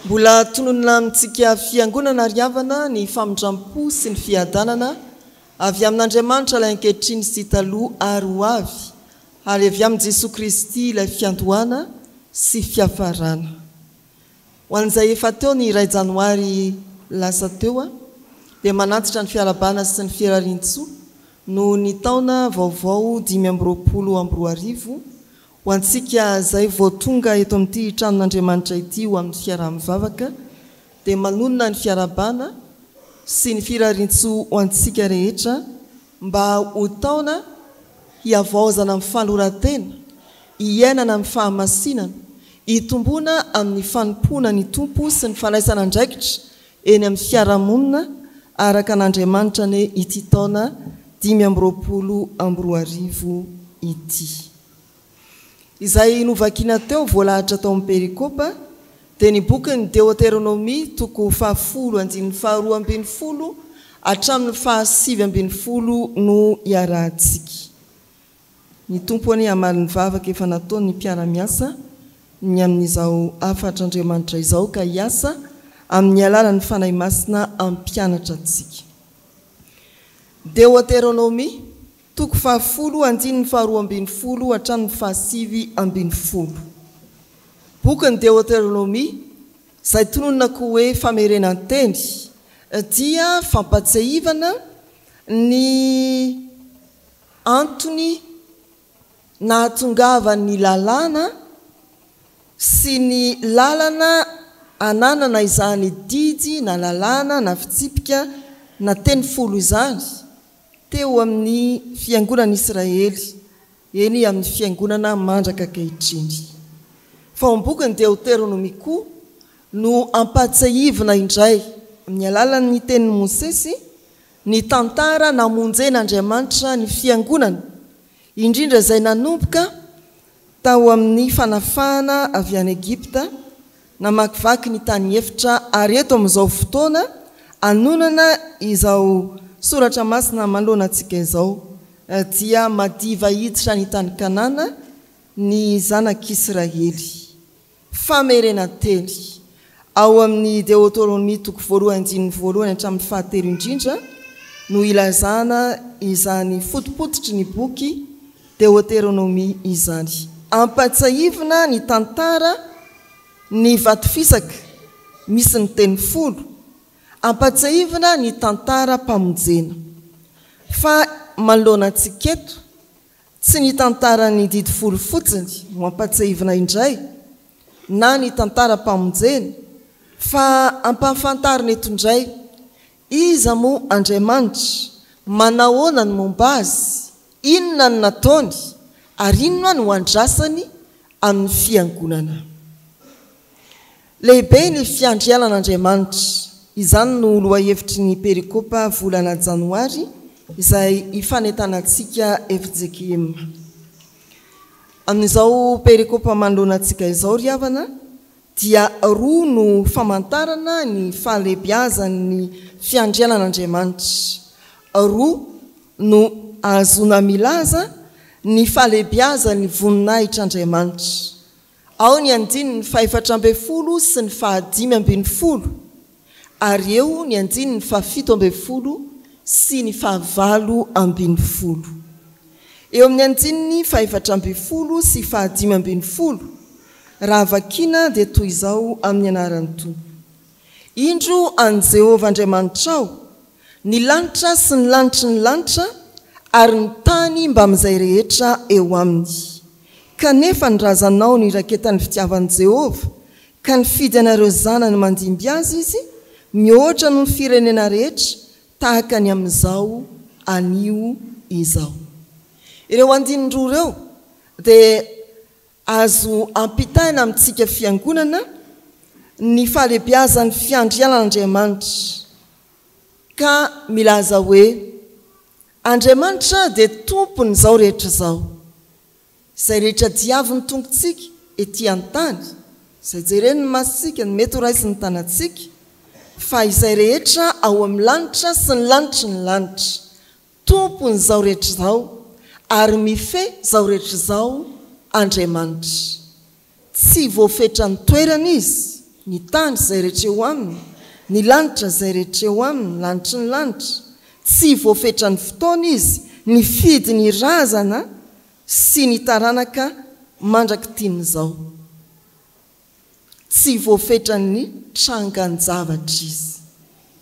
Mbola tononina amintsika Fiangonana ry havana ny famindram-po sy ny fiadanana avy amin'Andriamanitra ilay ankehitriny sy taloha ary ho avy ary avy amin'i Jesoa Kristy ilay fiandohana sy fiafarana. Ho an'izay efa teo ny iray janoary lasa teo dia manantitra ny fiarahabana sy ny firarian-tsoa noho ny taona vaovao 2025 Ho antsika izay vao tonga eto amin'ity tranon'Andriamanitra ity ho amin'ny fiaraha-mivavaka dia manonona ny fiarahabana sy ny firariantsoa ho antsika rehetra mba ho taona hihavaozana amin'ny fanoloran-tena, hiainana amin'ny fahamasinana, hitomboana amin'ny fanompoana ny Tompo sy ny fandraisana andraikitra eny amin'ny fiarahamonina araka an'Andriamanitra anie ity taona 2025 ity. Izay novakiana teo voalahatra tao amin'ny perikopa dia ny bokin'ny Deoteronomia toko fahafolo andininy faharoa ambin'ny folo hatramin'ny fahasivy ambin'ny folo no iarahantsika. Ny Tompo anie hamaly ny vavaka efa nataon'ny mpiara-miasa ny amin'izao hafatr'Andriamanitra izao ka hiasa amin'ny alalan'ny Fanahy Masina hampianatra antsika. Deoteronomia, toko fahafolo, andininy faharoa ambin'ny folo hatramin'ny fahasivy ambin'ny folo. Bokin'ny Deoteronomia, izay tononina koa hoe famerenan-teny, dia fampatsiahivana ny antony nahatongavan'ny lalàna sy ny lalana ananana izany didy na lalàna na fitsipika na teny folo izany teo amin'ny fiangonan'Israely, eny amin'ny fiangonana mandraka ankehitriny. Fa ao am-bokin'ny Deoteronomia koa no ampahatsiahivina indray amin'ny alalan'ny tenin'i Mosesy Ny tantara namonjen'Andriamanitra ny Fiangonana, indrindra izay nanomboka tao amin'ny fanafahana avy any Egypta, namakivaky ny tany efitra ary eto amin'izao fotoana anonana izao Soratra Masina manoloana antsika izao dia madiva hiditra ny tany Kanana ny zanak'Isiraely. Famerenan-teny. Ao amin'ny Deoteronomia toko voalohany andininy voalohany hatramin'ny fahatelo indrindra no ilazana izany fotopototry ny boky Deoteronomia izany. Ampahatsiahivina ny tantara ny vatofisaka misy ny teny folo. Ampahatsiahivina ny tantaram-pamonjena. Fa manoloana antsika eto Tsy ny tantaran'ny didy folo fotsiny no ampatsiahivina indray, na ny tantaram-pamonjena, fa ampahafantarina eto indray, iza moa Andriamanitra, manahoana ny momba Azy, inona no nataony, ary inona no andrasany amin'ny Fiangonana. Lehibe ny fiandrianan'Andriamanitra. Izany no lohahevitry ny perikopa volana janoary izay ifanentanantsika fjkm. Amin'izao perikopa manoloana antsika izao ry havana dia roa no famantarana ny fahalehibiazan'ny fiandrianan'Andriamanitra. Roa no ahazoana milaza ny fahalehibiazan'ny voninahitr'Andriamanitra. Ao ny andininy fahefatra ambin'ny folo sy ny fahadimy ambin'ny folo ary eo ny andininy fahafito ambin'ny folo sy ny fahavalo ambin'ny folo. Eo amin'ny andininy fahefatra ambin'ny folo sy fahadimy ambin'ny folo, raha vakiana dia toy izao amin'ny anaran'ny Tompo, Indro an'i Jehovah Andriamanitrao, Ny lanitra sy ny lanitry ny lanitra ary ny tany mbamin'izay rehetra eo aminy. Kanefa ny razanao niraketan'ny fitiavan'i Jehovah, ka nifidy anareo zanany mandimby azy Izy, mihoatra noho ny firenena rehetra, tahaka ny amin'izao anio izao. Ireo andininy roa ireo dia Azo ampitaina amintsika Fiangonana ny fahalehibiazan'ny fiandrianan'Andriamanitra, ka milaza hoe, Andriamanitra dia Tompon'izao rehetra izao. Izay rehetra diavin'ny tongotsika ety an-tany, izay jeren'ny masontsika, ny mety ho raisin'ny tanantsika, fa izay rehetra ao amin'ny lanitra sy ny lanitry ny lanitra, Tompon'izao rehetra izao ary mifehy izao rehetra izao Andriamanitra. Tsy voafetran'ny toerana Izy, Ny tany izay rehetra eo aminy, ny lanitra izay rehetra eo aminy, lanitry ny lanitra. Tsy voafetran'ny fotoana Izy, nifidy ny razana sy ny taranaka mandrak'tian'izao. Tsy voafetran'ny trangan-javatra Izy.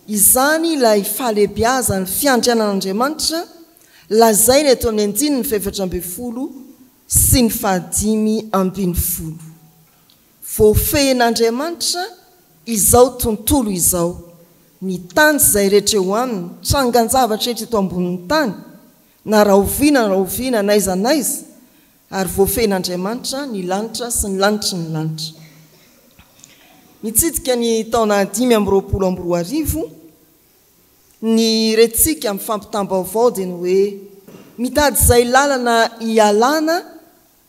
Izany ilay fahalehibiazan'ny fiandrianan'Andriamanitra lazaina eto amin'ny andininy fahefatra ambin'ny folo sy ny fahadimy ambin'ny folo. Voafehin'Andriamanitra izao tontolo izao, ny tany sy izay rehetra eo aminy, trangan-javatra rehetra eto ambonin'ny tany, na rahoviana na rahoviana, n'aiza n'aiza, ary voafehin'Andriamanitra ny lanitra sy ny lanitry ny lanitra. Mitsidika ny taona 2025, ny rentsika amin'ny fampitam-baovao dia ny hoe mitady izay lalana hialana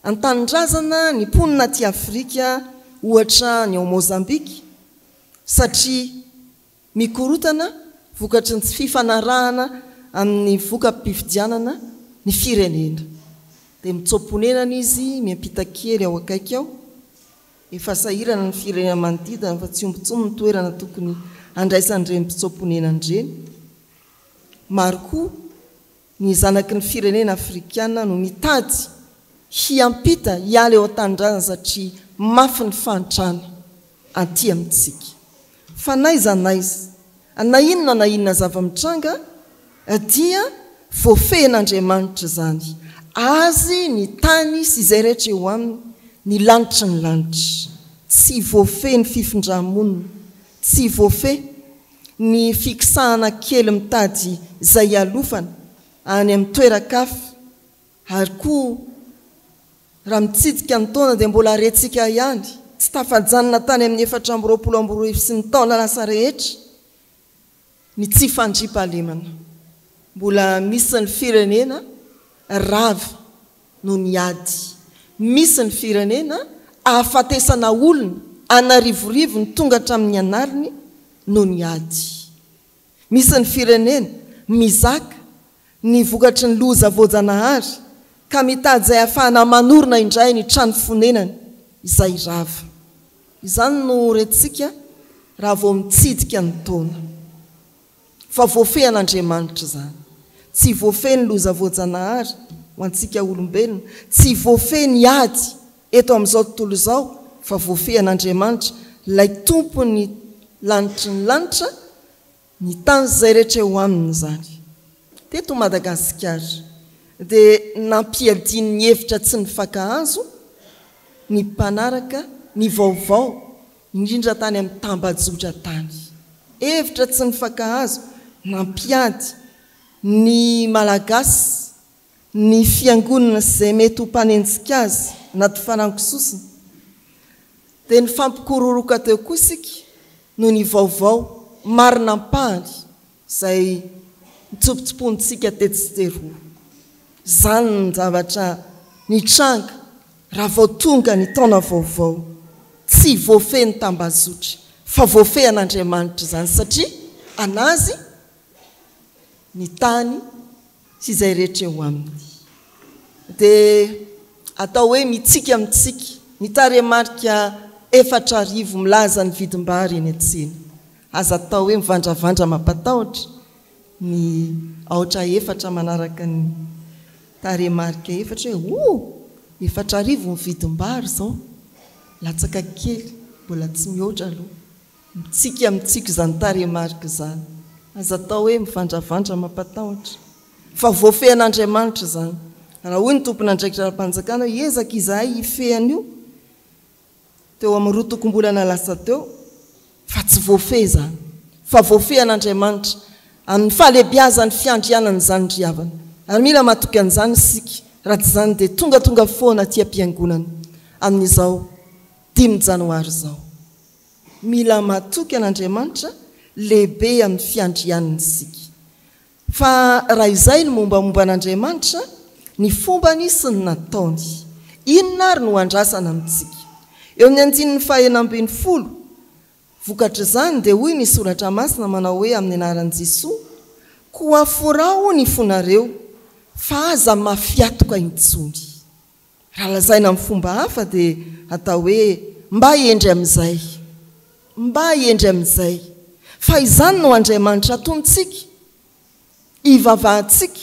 an-tanindrazana ny mponina aty Afrika, ohatra ny ao Mozambika, satria mikorontana vokatry ny tsy fifanarahana amin'ny voka-pifidianana ny firenena. Dia mitsoa-ponenana izy miampita kely ao akaiky ao. Efa sahirana ny firenena manodidina fa tsy omby intsony ny toerana tokony handraisan'ireny mpitsoa-ponenana ireny. Maro koa ny zanaky ny firenena afrikana no mitady hiampita hiala eo an-tanindrazana satria mafy ny fahantrana aty amintsika. Fa n'aiza n'aiza, na inona na inona zava-mitranga dia voafehin'Andriamanitra izany. Azy ny tany sy izay rehetra eo aminy, ny lanitry ny lanitra. Tsy voafehy ny fifindrà-monina, tsy voafehy ny fikisahana kely mitady izay hialofana any amin'ny toeran-kafa ary koa raha mitsidika ny taona dia mbola rentsika ihany, tsy tafajanona tany amin'ny 2024 sy ny taona lasa rehetra ny tsy fandriampahalemana. Mbola misy ny firenena rava noho ny ady. Misy ny firenena ahafatesana olona an'arivorivony tonga hatramin'ny an'aliny noho ny ady. Misy ny firenena mizaka ny vokatry ny loza voajanahary ka mitady izay ahafahana manorina indray ny trano fonenany izay rava. Izany no rentsika raha vao mitsidika ny taona. Fa voafehin'Andriamanitra izany. Tsy voafehy ny loza voajanahary ho antsika olombelona, tsy voafehy ny ady eto amin'izao tontolo izao fa voafehin'Andriamanitra, ilay Tompon'ny lanitry ny lanitra, ny tany izay rehetra eo aminy izany. Teto Madagasikara dia nampiadian'ny hevitra tsy nifankahazo ny mpanaraka ny vaovao indrindra tany amin'ny tambajotra tany. Hevitra tsy nifankahazo nampiady ny Malagasy, ny fiangonana sy izay mety ho mpanenjika azy anaty farango sosona. Dia nifampikororoka teo koa isika noho ny vaovao marina ampahany izay nitsopotsoponintsika tetsy sy teroa. Izany ny zavatra nitranga raha vao tonga ny taona vaovao. Tsy voafehy ny tambazotra fa voafehin'Andriamanitra izany satria an'Azy ny tany sy izay rehetra eo aminy. Dia atao hoe mitsiky amintsika ny tarehimarika 4000 milaza ny vidim-bary eny an-tsena. Aza atao hoe mivandravandra mampatahotra ny aotra efatra manaraka ny tarehimarika efatra hoe oh! 4000 ny vidim-bary izao, latsaka kely, mbola tsy mihoatra aloha. Mitsiky amintsika izany tarehimarika izany. Aza atao hoe mivandravandra mampatahotra. Fa voafehin'Andriamanitra izany. Raha hoy ny tompon'andraikitra ara-panjakana hoe hiezaka izahay hifehy an'io teo amin'ny roa tokom-bolana lasa teo, fa tsy voafehy izany. Fa voafehin'Andriamanitra amin'ny fahalehibiazan'ny fiandrianany izany ry havana. Ary mila matoky an'izany isika, raha tsy izany dia tongatonga foana aty am-piangonana amin'izao dimy janoary izao. Mila matoky an'Andriamanitra lehibe amin'ny fiandrianany isika. Fa raha izay ny mombamomba an'Andriamanitra, ny fombany sy ny nataony, inona ary no andrasana amintsika? Eo amin'ny andininy faha-16, vokatr'izany dia hoy ny Soratra Masina manao hoe amin'ny anaran'i Jesoa, Koa forao ny fonareo, fa aza mafiatoka intsony. Raha lazaina amin'ny fomba hafa dia atao hoe mba hendry amin'izay. Mba hendry amin'izay. Fa izany no Andriamanitra atontsika, ivavahantsika,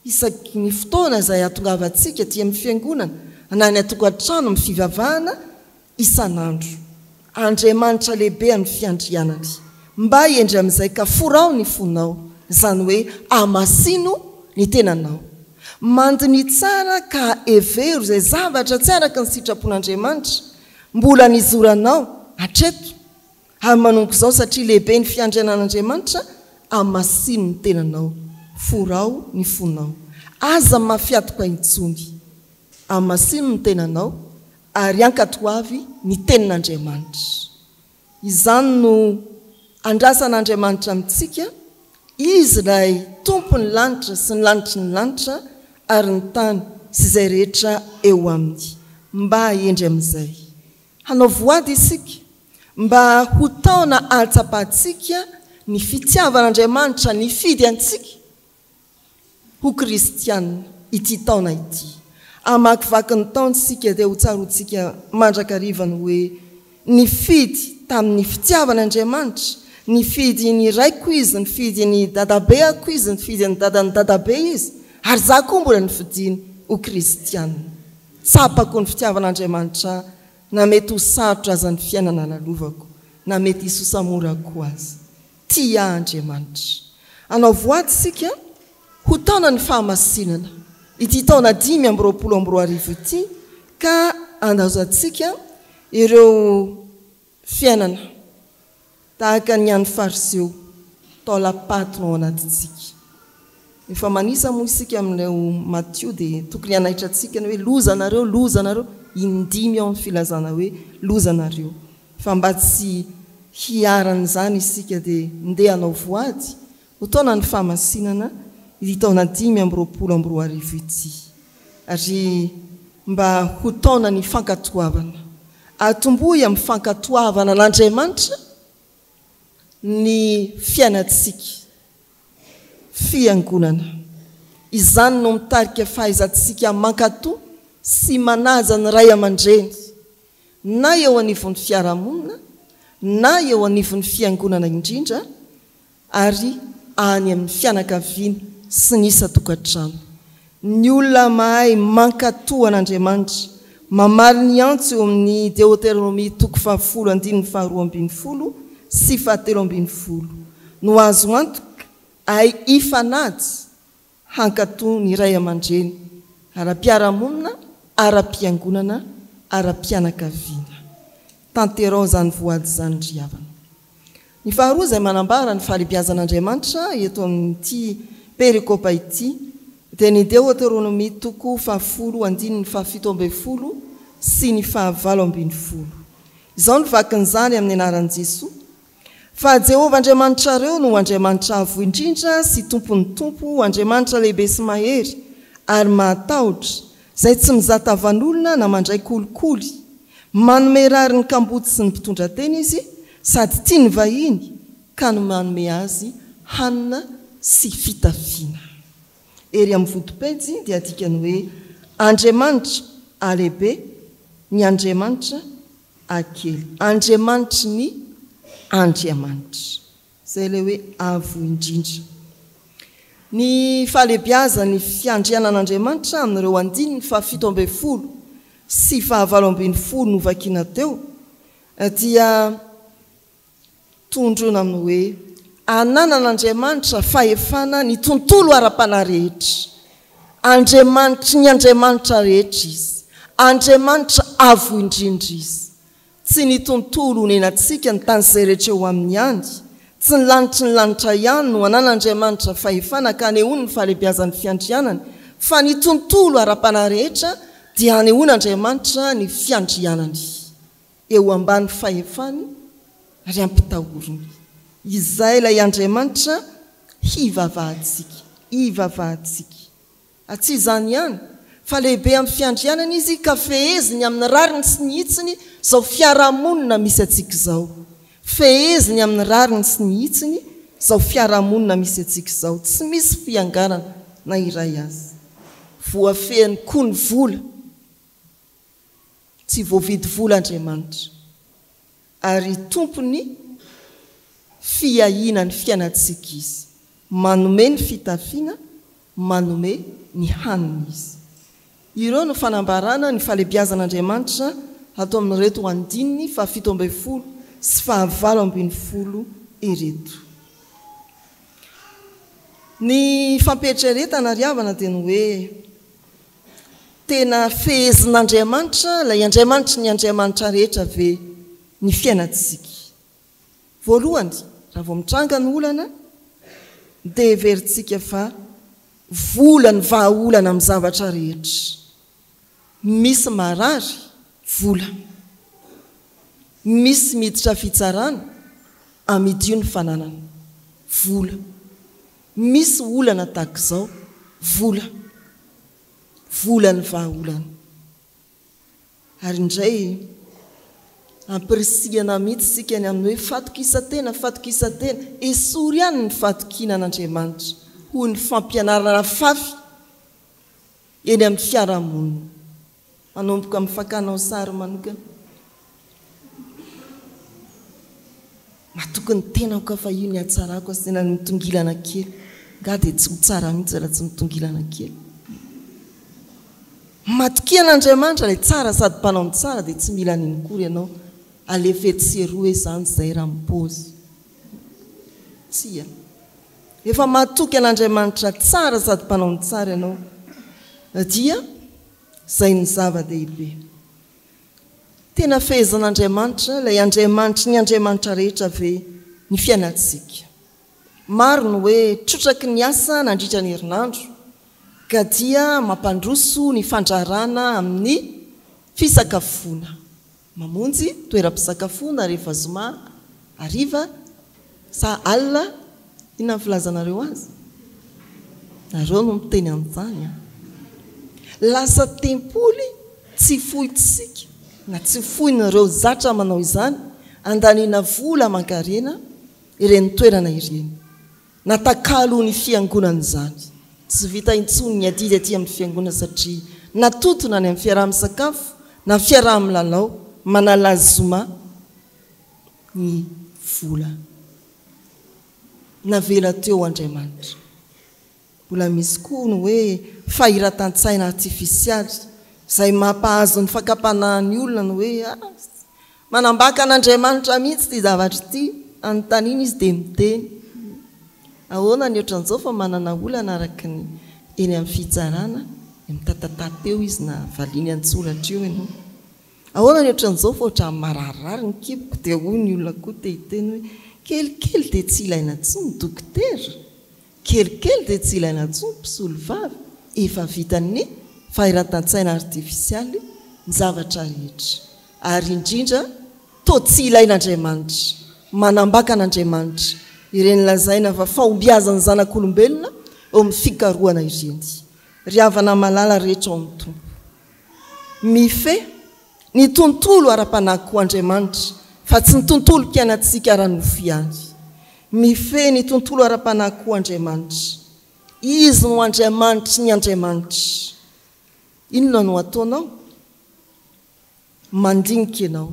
isaky ny fotoana izay ahatongavantsika aty amin'ny fiangonana na any an-tokantrano amin'ny fivavahana isan'andro. Andriamanitra lehibe amin'ny fiandrianany. Mba hendry amin'izay ka forao ny fonao, izany hoe amasino ny tenanao. Mandiniha tsara ka hevero izay zavatra tsy araka ny sitrapon'Andriamanitra mbola nizoranao hatreto ary manomboka izao satria lehibe ny fiandrianan'Andriamanitra, amasino ny tenanao, forao ny fonao. Aza mafiatoka intsony. Amasino ny tenanao ary ankatoavy ny tenin'Andriamanitra. Izany no andrasan'Andriamanitra amintsika, Izy ilay Tompon'ny lanitra sy ny lanitry ny lanitra ary ny tany sy izay rehetra eo aminy. Mba hendry amin'izay. Hanao voady isika mba ho taona ahatsapantsika ny fitiavan'Andriamanitra nifidy antsika ho kristiana ity taona ity. Hamakivaky ny taona isika dia ho tsaroantsika mandrakariva ny hoe nifidy tamin'ny fitiavana Andriamanitra, nifidy ny raiko Izy, nifidy ny dadabeako Izy, nifidy ny dadan'ny dadabe Izy, ary izaho koa mbola nifidiny ho kristiana. Tsapako ny fitiavan'Andriamanitra ahy na mety ho sarotra aza ny fiainana lalovako, na mety hisosa mora koa aza. Tia ahy Andriamanitra. Hanao voady isika ho taonan'ny fahamasinana ity taona 2025 ity ka handaozantsika ireo fiainana tahaka ny an'ny Fariseo taolam-paty no ao anatintsika. Efa manisa moa isika amin'ilay Matio dia tokony hanaitra antsika ny hoe lozanareo, lozanareo, indimy ao amin'ny filazana hoe lozanareo. Fa mba tsy hiharan'izany isika dia ndeha hanao voady ho taonan'ny fahamasinana ity taona 2025 ity. Ary mba ho taonan'ny fankatoavana. Atombohy amin'ny fankatoavana an'Andriamanitra ny fiainantsika. Fiangonana. Izany no mitarika fahaizantsika mankatò sy manaja ny ray aman-dreny. na eo anivon'ny fiarahamonina na eo anivon'ny fiangonana indrindra ary any amin'ny fianakaviana sy ny isan-tokantrano. Ny olona mahay mankatò an'Andriamanitra, mamaly ny antso eo amin'ny Deoteronomia toko fahafolo andininy faharoa ambin'ny folo sy fahatelo ambin'ny folo no azo antoka hay hifanaja Hankatò ny ray aman-dreny ara-piarahamonina, ara-piangonana, ara-pianakaviana. Tanterao izany voady izany ry havana. Ny faharoa izay manambara ny fahalebiazan'Andriamanitra eto amin'ity perikopa ity dia ny Deoteronomia toko fahafolo andininy fahafito ambin'ny folo sy ny fahavalo ambin'ny folo. Izao ny vakin'izany amin'ny anaran'i Jesoa, Fa Jehovah Andriamanitrareo no Andriamanitra Avo Indrindra sy Tompon'ny tompo, Andriamanitra lehibe sy mahery ary mahatahotra, izay tsy mizaha tavan'olona na mandray kolikoly. Manome rariny kamboty sy ny mpitondra tena izy, sady tia ny vahiny, ka no manome azy hanina sy fitafiana. Ery amin'ny vodipejy dia adikany hoe Andriamanitra A lehibe, ny Andriamanitra A kely. Andriamanitry ny andriamanitra. Izay ilay hoe Avo Indrindra. Ny fahalebiazan'ny fiandrianan'Andriamanitra amin'ireo andininy fahafito ambin'ny folo sy fahavalo ambin'ny folo novakiana teo dia Tondroina amin'ny hoe ananan'Andriamanitra fahefana ny tontolo ara-panahy rehetra. Andriamanitry ny andriamanitra rehetra Izy. Andriamanitra Avo Indrindra Izy. Tsy ny tontolo onenantsika, ny tany izay rehetra eo aminy ihany, tsy ny lanitry ny lanitra ihany no anan'Andriamanitra fahefana ka anehoany ny fahalebiazan'ny fiandrianany, fa ny tontolo ara-panahy rehetra dia anehoan'Andriamanitra ny fiandrianany. eo ambany fahefany ary ampitahoriny. Izay ilay Andriamanitra hivavahantsika. Hivavahantsika. Ary tsy izany ihany, fa lehibe amin'ny fiandrianana Izy ka feheziny amin'ny rariny sy ny hitsiny izao fiarahamonina misy antsika izao. Feheziny amin'ny rariny sy ny hitsiny izao fiarahamonina misy antsika izao. Tsy misy fiangarana na iray aza. Voafehiny koa ny vola. Tsy voavidy vola Andriamanitra. Ary Tompon'ny fiahiana ny fiainantsika Izy. Manome ny fitafiana, manome ny hanina Izy. Ireo no fanambarana ny fahalebiazan'Andriamanitra ato amin'ireto andininy faha-17 sy faha-18 ireto. Ny fampieritreretana ry havana dia ny hoe tena fehezin'Andriamanitra, ilay Andriamanitry ny andriamanitra rehetra ve ny fiainantsika? Voalohany, raha vao mitranga ny olana dia heverintsika fa vola ny vahaolana amin'ny zavatra rehetra. Misy marary, vola. Misy miditra fitsarana, amidio ny fananana, vola. Misy olana tahak'izao, vola. Vola ny vahaolana. Ary indray ampirisihana mihitsy isika ny amin'ny hoe fatokisantena, fatokisantena, esory ihany ny fatokiana an'Andriamanitra, hoy ny fampianarana afafy eny amin'ny fiarahamonina. Manomboka amin'ny fakanao sary manokana. Matoky ny tenako ka fa io ny hatsarako asiana ny mitongilana kely. Nga dia tsy ho tsara mihitsy raha tsy mitongilana kely. Matokia an'Andriamanitra ilay tsara sady mpanao ny tsara dia tsy mila an'iny kory ianao. Alefa etsy sy eroa hoe izany izay raha mipaozy. Tsia. Efa matoky an'Andriamanitra tsara sady mpanao ny tsara ianao dia izay ny zava-dehibe. Tena fehezan'Andriamanitra, ilay Andriamanitry ny andriamanitra rehetra ve ny fiainantsika? Maro ny hoe trotraky ny asa nandritra ny herinandro ka dia mampandroso ny fandraharahana amin'ny fisakafoana. Mamonjy toeram-pisakafoana rehefa zoma hariva sa alina, inona ny filazanareo azy? Nareo no miteny an'izany an! Lasa tempoly tsy fointsika na tsy foin'ireo zatra manao izany andaniana vola aman-karena ireny toerana ireny. Natakalo ny fiangonana izany. Tsy vita intsony ny adidy aty amin'ny fiangonana satria natotona any amin'ny fiaraha-misakafo na fiaraha-milalao manala zoma ny vola. Navela teo Andriamanitra. Mbola misy koa ny hoe fahiratan-tsaina artifisialy izay mampahazo ny fakam-panahin'ny olona ny hoe ah, manambaka an'Andriamanitra mihitsy ity zavatra ity, anontaniana izy dia miteny. Ahoana ny ohatran'izao fa manana olana araka ny eny amin'ny fitsarana, dia mitatatata eo izy na valiany an-tsoratra eo ianao. Ahoana ny ohatran'izao fa ohatran'ny mararirary ny kiboko dia hoy ny olona koa te hiteny hoe kelikely dia tsy ilaina intsony dokotera, kelikely dia tsy ilaina intsony mpisolovava, efa vitan'ny fahiratan-tsaina artifisialy ny zavatra rehetra ary indrindra toa tsy ilain'Andriamanitra, manambaka an'Andriamanitra ireny lazaina fa fahombiazan'ny zanak'olombelona eo amin'ny fikarohana ireny. Ry havana malala rehetra ao amin'ny Tompo. Mifehy ny tontolo ara-panahy koa Andriamanitra fa tsy ny tontolom-piainantsika ara-nofo ihany. Mifehy ny tontolo ara-panahy koa Andriamanitra. Izy no Andriamanitry ny andriamanitra. Inona no ataonao? Mandinika ianao,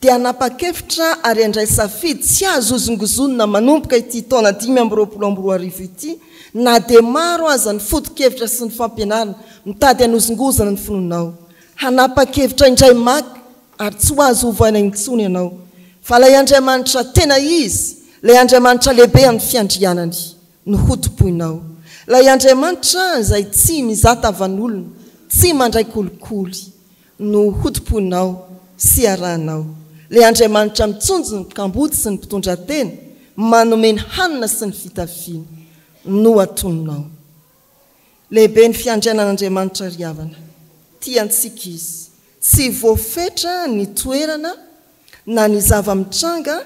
dia hanapa-kevitra ary handray safidy tsy azo hozongozonina manomboka ity taona 2025 ity, na dia maro aza ny foto-kevitra sy ny fampianarana mitady hanozongozona ny finoanao. Hanapa-kevitra indray maka ary tsy ho azo ovaina intsony ianao, fa ilay Andriamanitra tena izy, ilay Andriamanitra lehibe amin'ny fiandrianany, no hotompoinao. Ilay Andriamanitra izay tsy mizaha tavan'olona, tsy mandray kolikoly. no hotompoinao sy arahinao. Ilay Andriamanitra mitsonjo ny kamboty sy ny mpitondratena, manome ny hanina sy ny fitafiana, no atoninao. Lehibe ny fiandrianan'Andriamanitra ry havana. Tia antsika Izy. Tsy voafetra ny toerana na ny zava-mitranga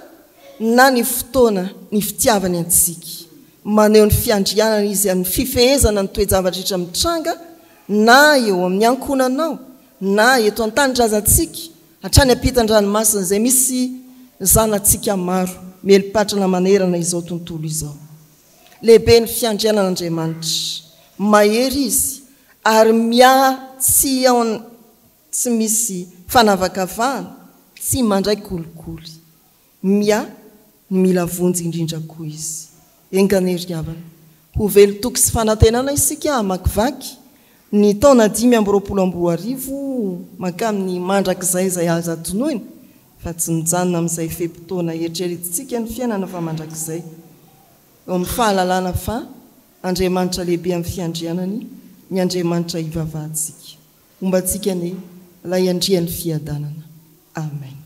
na ny fotoana ny fitiavany antsika. Maneho ny fiandrianany Izy amin'ny fifehezana ny toe-javatra rehetra mitranga na eo amin'ny ankohonanao na eto an-tanindrazantsika hatrany ampitan-dranomasina izay misy zanatsika maro mieli-patrana manerana izao tontolo izao. Lehibe ny fiandrianan'Andriamanitra. Mahery Izy ary miahy tsy ao Tsy misy fanavakavahana, tsy mandray kolikoly. Miahy ny mila vonjy indrindra koa Izy. Enga anie ry havana, ho velon-toky sy fanantenana isika hamakivaky ny taona 2025 mankamin'ny mandrakizay izay azo adinoina fa tsy mijanona amin'izay fe-potoana eritreretintsika ny fiainana fa mandrakizay eo amin'ny fahalalana fa Andriamanitra lehibe amin'ny fiandrianany ny Andriamanitra ivavahantsika. Homba antsika anie ilay Andrian'ny fiadanana. Amen.